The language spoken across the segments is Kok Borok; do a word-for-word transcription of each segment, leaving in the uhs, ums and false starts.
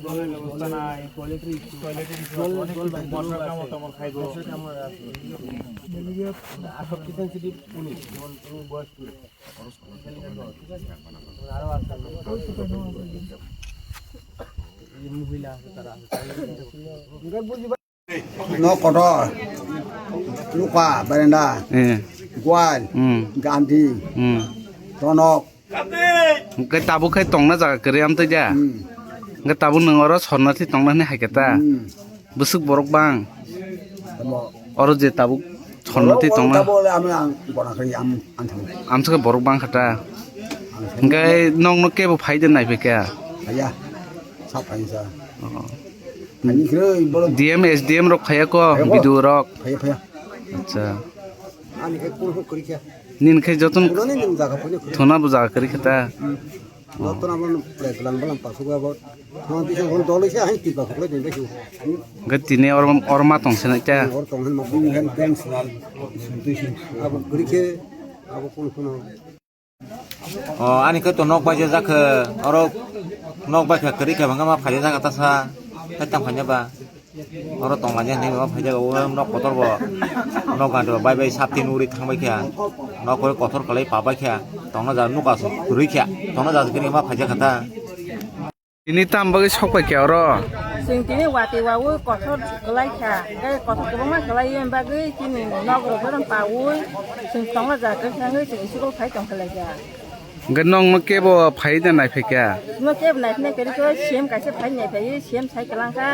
জলের ব্যবস্থা নাই, টয়লেট, টয়লেট, মশার কামড় টামড় খাইবো। No kotor, luka, berenda, Eh. Gual, Hmm. Gandhi, Hmm. Tonok. Hwnkhe tabuk khai tongna jaga kwrwi amtwi da? Hmm. Hwnkhe tabuk nwng oro sornathi tongna hwnwi hai khe ta? Hmm. Bwswk borok bang? Tamo. Oro je tabuk sornathi Oro tongna? Tamo le ami ang gona kari am, ang thang. Amswk borok bang kha ta? Ang thang. Hwnkhe nokno kebo phai de nai phaikha? Phaiya. Sa phai sa. Oh. Ani kre bolo. D M, S D M rok phaiya ko, Phaiya ko. B D O rok? Phaiya, phaiya. Acha. Ani khe kunu kunu kari khe. Nini khe jotono Kunu ni nung jaga phone khe. Thona bo jaga kwrwi khe ta? Hmm. Jotono amo plek lang balang pasuk abo. Mo bisa hon dol se hai tipa khokle den bekhu. Hwnkhe tini or, or ma tong se nai ta? Or tong han ma. Abo kari khe, abo kunu kunu. O, ani khe to nok bai jak khe, oro nok bai khe kwrwi khe bangma phai jak khe ta sa, khe tang phai ba. Oro tong lainai hinwi ma phai jak o nok kotor bo, nok gani bo bai bai sap tin uri thang bai khe, nok khe kotor kwlai pa bai khe, tongna ja nuk aswk kwrwi khe, tongna ja kwrwi ma phai jak khe ta. Tini tam bagwi sok pai khe oro? Chwng tini watwi wawi kothor kwlai kha, tei kothor kwbangma kwlai bagwi chini nok rok bono pawi chwng tongna ja kwrwi thangwi chwng school phai tong kha lai kha. Hwnkhe nokno kebo phai da nai phai kha? No kebo nai phai kha, C M kaisa phai nai phai, C M sai kwlang kha,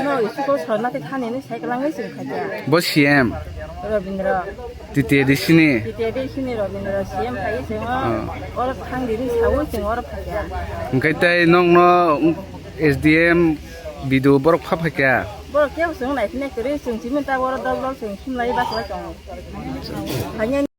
no school sorna tei thani hinwi sai kwlangwi chwng khai kha. Bo C M? Robindra. T T A D C ni? T T A D C ni Robindra C M phai chwng o, Ah. Oro thang di hinwi sawi chwng oro phai kha. Hwnkhe tei nokno S D M B D O borok pha phai kha? Borok kebo chwng nai phai kha, chwng chimwi ta oro dol dol chwng sumlai bachai tongo. Phai